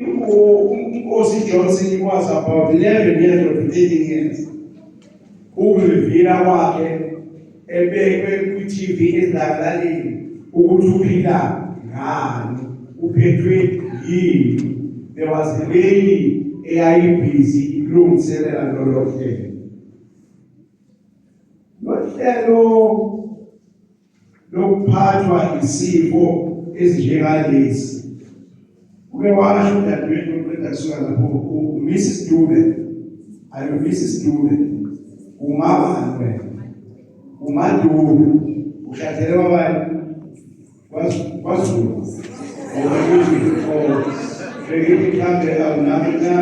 Unkosi Johnson was about 11 years or 13 years. Ukurivila kwakhe ebekwe kwi-TV esidlangalaleni ukuthi uphila ngani, uphethwe yini. There was a lady eyayibhizi ikulungiselela lolo hlelo. Lo hlelo lokuphathwa isifo esinjengalesi. Uke washo udadewethu oqeda kusuka lapho uMrs Dube, ayo Mrs Dube, umabani wena, uMaDube, ushadele kwabani? KwaZulu. Ngokuthi oh bengithi mhlambe awunami na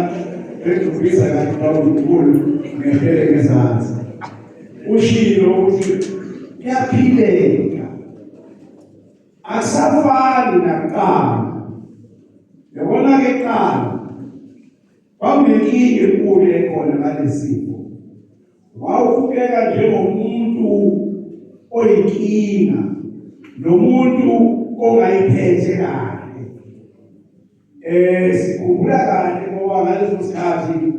bekubiza kathi bawunkulu ngehlele ngezansi. Ushilo ukuthi kuyaphileka akusafani nakuqala. Yabona ke qala kwakunenkinga enkulu ekhona ngalesifo. Wawubukeka njengomuntu oyinkinga nomuntu ongayiphethe kahle. Sikhumbula kahle ngoba ngaleso sikhathi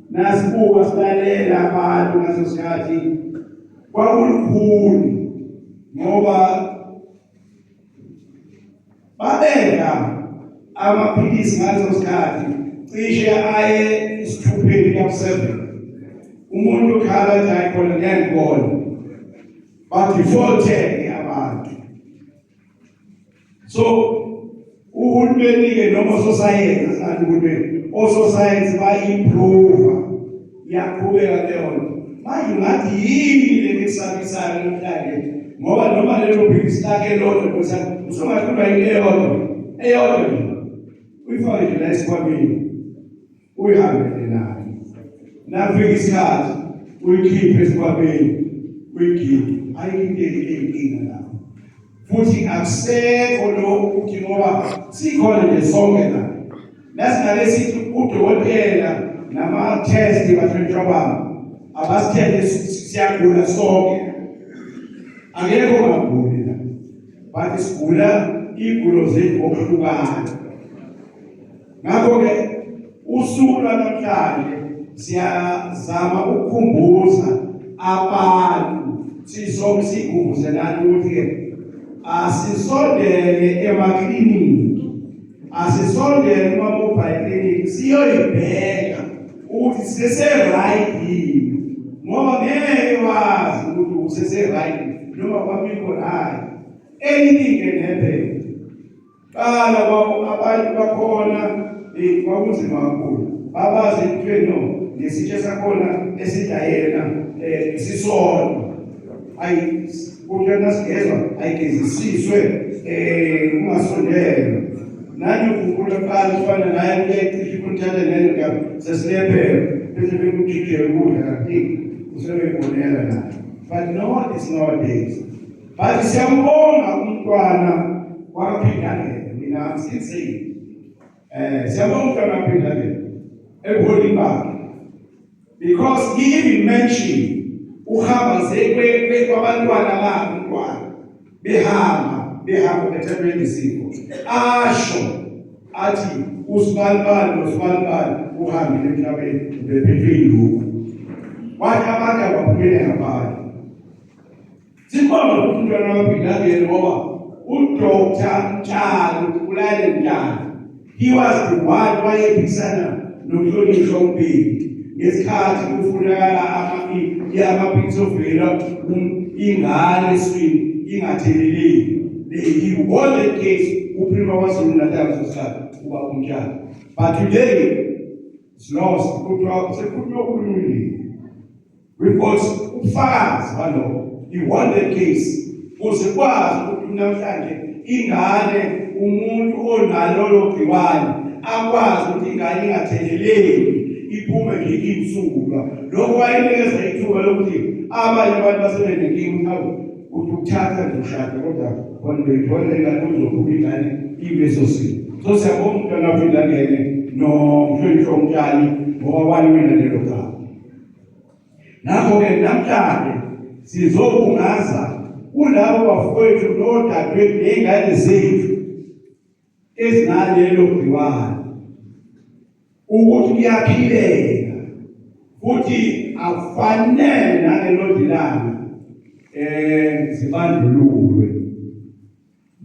nasibuka silalela abantu ngaleso sikhathi kwakulukhuni ngoba babedla amaphilisi ngaleso sikhathi cishe aye isithupheni kuya-7 umuntu ukhala athi hayi khona ngiyangibona ba-default-ke abantu. So uhulumeni-ke noma ososayensi asingathi uhulumeni, ososayensi ba-improve, iyaqhubeka leyo nto. Manje ungathi yini le ekusabisayo namhlanje ngoba noma lelo philisi lakhe lodwa nkosi yami usungahlulwa yinto eyodwa eyodwa nje uyifake nje la esikhwameni uyihambele nayo nafika isikhathi uyikhiphe esikhwameni uyigide ayikho into eyinkinga lapho futhi akusekho lokhu ukuthi ngoba sikhona nje sonke la nasingake sithi udokotela nama-test bahlonishwa bami abasithethe siyagula sonke akekho ongaguli la but sigula iy'gulo zethu ngokuhlukana. Ngakho-ke usuku lwanamhlanje siyazama ukukhumbuza abantu sisonke sikhumbuze nani ukuthi-ke asisondele emakliniki asisondele kuma-mobile clinic siyoyibheka ukuthi sisese-right yini ngoba ngeke wazi ukuthi usese-right noma kwabikho right anything can happen. Qala abantu bakhona kwakunzima kakhulu babazi kuthiwe no ngesitsha sakhona esidla yena um sisodwa ayi kuthiwe nasigezwa ayigezisiswe um kungasondelwa nani ukhumbula kuqala kufana naye kuyacisha ukuthatha nendaba sesilephelo bese bekujijela ukudla kanti usebeyibonela naye but no it's nowadays. But siyambonga umntwana wakwaPhindangene, mina I'm still saying. Siyabonga umntwana wakwaPhindangene ebuholini bakhe. Because he even mentioned uhamba ze kwabantwana bakhe umntwana behamba behamba bethathwe isifo asho athi usibanibani nosibanibani uhambile emhlabeni ubephethwe yilokhu wathi abantu abaphumele ngaphandle. Sibonga ukuthi umntwana waphindangene ngoba uDr Mtshali uBulale Mtshali he was the one wayephikisana nomhlonishwa uMbeki ngesikhathi kufunakala amaphilisi ovela ingane eswini ingatheleleki. He won the case uPrima KwaZulu Natal ngesikhathi uba uMtshali. But today it's lost kuthiwa sekukhulunywa okulungile. We've got ubufakazi balokho. He won the case. Kuze kwazi ukuthi namhlanje ingane umuntu onalolo gciwane akwazi ukuthi ingane ingatheleleki iphume nje insulwa. Lokho wayenikeza ithuba lokuthi abanye abantu basebenenkinga ukuthi awu uthi ukuthatha nje ushade kodwa khona beyithola ingane uzophuma ingane ileso simo. So siyabonga umntwana waphindangene nomhlonishwa uMtshali ngoba waliwina lelo cala. Ngakho-ke namhlanje sizobungaza kulabo bafowethu nodadewethu ney'ngane zethu ezinalelo gciwane. Ukuthi kuyaphileka futhi akufanele nangelodi langa zibandlululwe.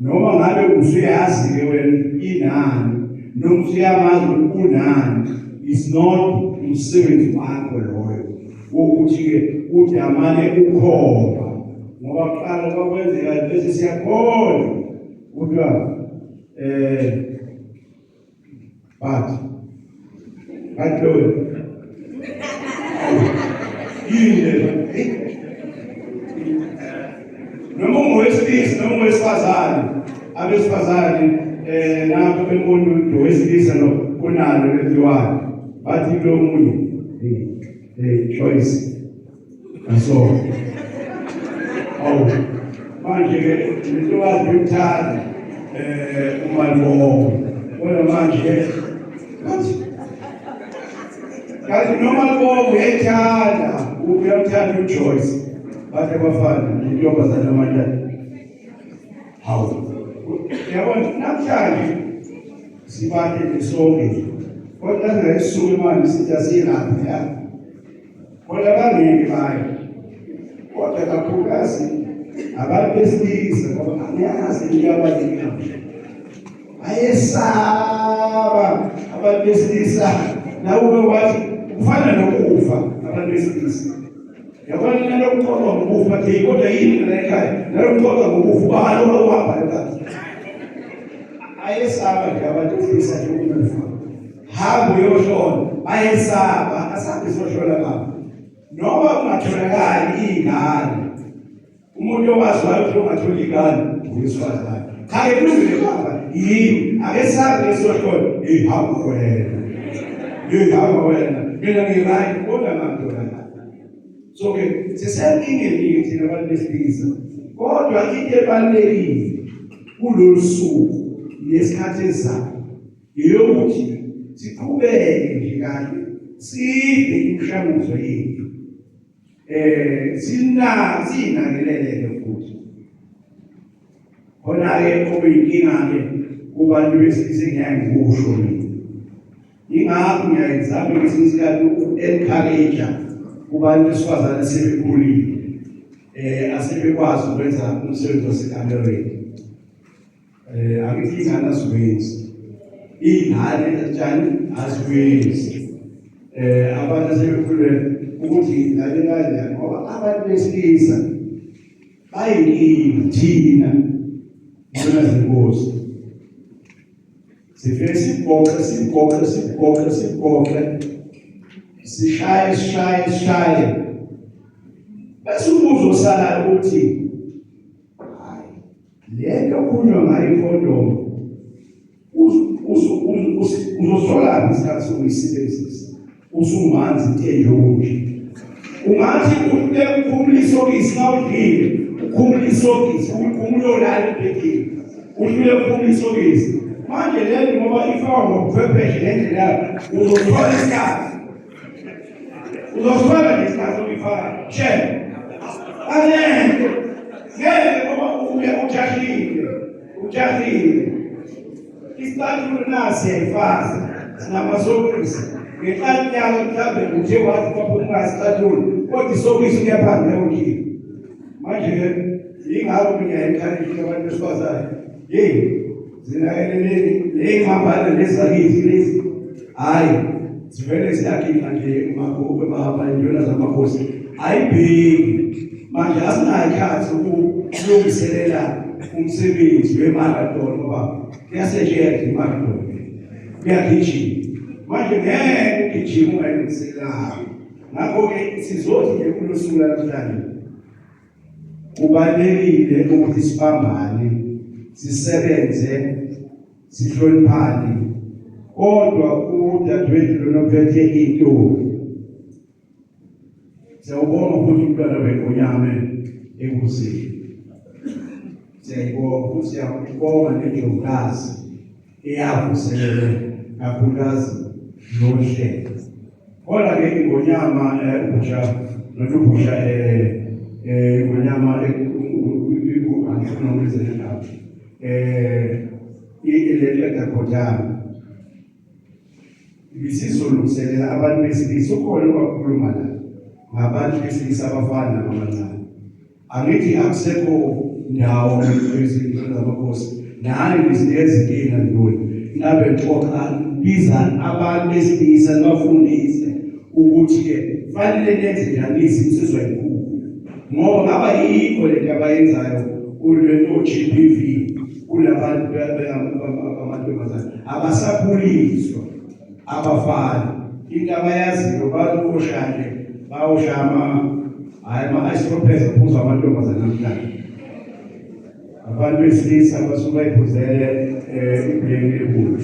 Noma ngabe usuyazi ke wena inani noma usuyamazi ukuthi unani, is not umsebenzi wakho loyo wokuthi ke udamane ukhomba, ngoba kuqala kwakwenzeka bese siyakhona kuthiwa but but lo yini le noma ungowesilisa noma ungowesifazane, abesifazane nakho bembona owesilisa no kunalo leliwane bathi kulo munye hey choice aso awu manje ke lentokazi bemthanda uMalibongo kodwa manje bathi kanti noma Malibongo uyayithanda uyamthanda uJoyce bathi abafana nentombazane amanye hawu yabona namhlanje sibahle nje sonke kodwa singayisuki manje sithi asiyelapha ya Kodwa bangeke baye. Kodwa kakhulukazi abantu besilisa ngoba angiyazi into abalika. Ayesaba abantu besilisa nawe wathi kufana nokufa abantu besilisa. Yabona nalokuxoxa ngokufa nje kodwa yini la ekhaya nalokuxoxa ngokufa ubani owahamba ekhaya. Ayesaba nje abantu besilisa nje ukufa. Hamba uyoshona bayesaba asambe soshona baba noma kungatholakali iy'ngane umuntu owaziwayo ukuthi ungathola iy'ngane ngowesifazane cha ke kulungile baba yini ake sabe lesoshona eyi hamba wena eyi hamba wena mina ngi-right kodwa ngatholakali. So ke sisenkingeni thina abantu besilisa kodwa into ebalulekile kulolu suku nesikhathi esizayo Eyokuthi siqhubeke nje kahle sidle imishanguzo yethu sina sinakeleleke futhi khona-ke okuyinkinga-ke kubantu besilisa engiyaye ngikusho mina ingakho ngiyaye ngizame ngesinye isikhathi uku-encourage kubantu besifazane sebekhulile asebekwazi ukwenza umsebenzi wasekamereni. Angithi ingane aziwenzi iy'ngane tshani aziwenzi abantu asebekhulule ukuthi ngane kanjani ngoba abantu besilisa bayinkinga thina ngona zenkosi sifike sigoqe sigoqe sigoqe sigoqe sishaye sishaye sishaye bese umbuzo osalayo ukuthi Le nto okhulunywa ngayo ikhondomu uzosolaphi isikhathi sokuyisebenzisa usumanzi into enjengokunje ungathi uhluleka ukhumula isokisi uma udlile ukhumula isokisi ukhumula uyolala ebhedini uhluleka ukhumula isokisi manje le nto ngoba ifakwa ngobuchwepheshe ngendlela yayo uzothola isikhathi uzoswela nje isikhathi sokuyifaka shele angeke ngeke ngoba uya ujahile ujahile isicathulo nasi siyayifasa sinamasokisi ngenhlanhla yakho mhlawumbe uthe wathi kwaphuma isicathulo kodwa isokisi kuyaphandle ukhipha manje-ke yingakho mina encourage abantu besifazane yeyi zinakeleleni ley'nhambane lezakithi lezi hhayi zivele ziyakhipha nje induna zamakhosi ayibheki manje asinayo ikhathi ukulungiselela umsebenzi wemarathon ngoba kuyasetshenzwa imarathon kuyagijima manje ngeke ugijime ungayilungiselelanga ngakho-ke sizothi nje kulosuku lanamhlanje Kubalulekile ukuthi sibambane, sisebenze, sihloniphane. Kodwa udadewethu lona ophethe intombi, siyawubonga futhi umntwana wengonyame ekuseni. Siyayibonga futhi siyakubonga nendlovukazi eyavuselele kakhulukazi nohlelo. Kodwa-ke ingonyama ubusha nolubusha ingonyama angifuni ukubiza ngendaba ilento engakhothanga. Ibisizolungiselela abantu besilisa, ukhona owakhuluma la ngabantu besilisa abafana nabancane. Angithi akusekho ndawo ezindlu zamakhosi, nani nizinezinkinga ntoni ngabe nixoxa biza abantu besilisa nibafundise ukuthi-ke fanele nenze njani insizwa inkulu, ngoba ngaba yikho lento abayenzayo kulento GBV kulabantu amantombazane abasakhuliswa abafana. Into abayaziyo bayoshaya nje, bayoshaya ama hhayi ama-ice tropheza phuzwa amantombazane namhlanje. Abantu besilisa basuke bayiphuzele ibhleki enkulu.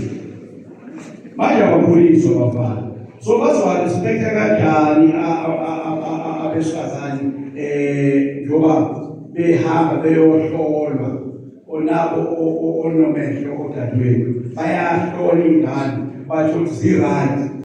Manje abakhuliswa abafana, so bazowa-respecta kanjani abesifazane njengoba behamba beyohlolwa onabo onomehlo odadewethu bayahlola iy'ngane batho ukuthi zi-right.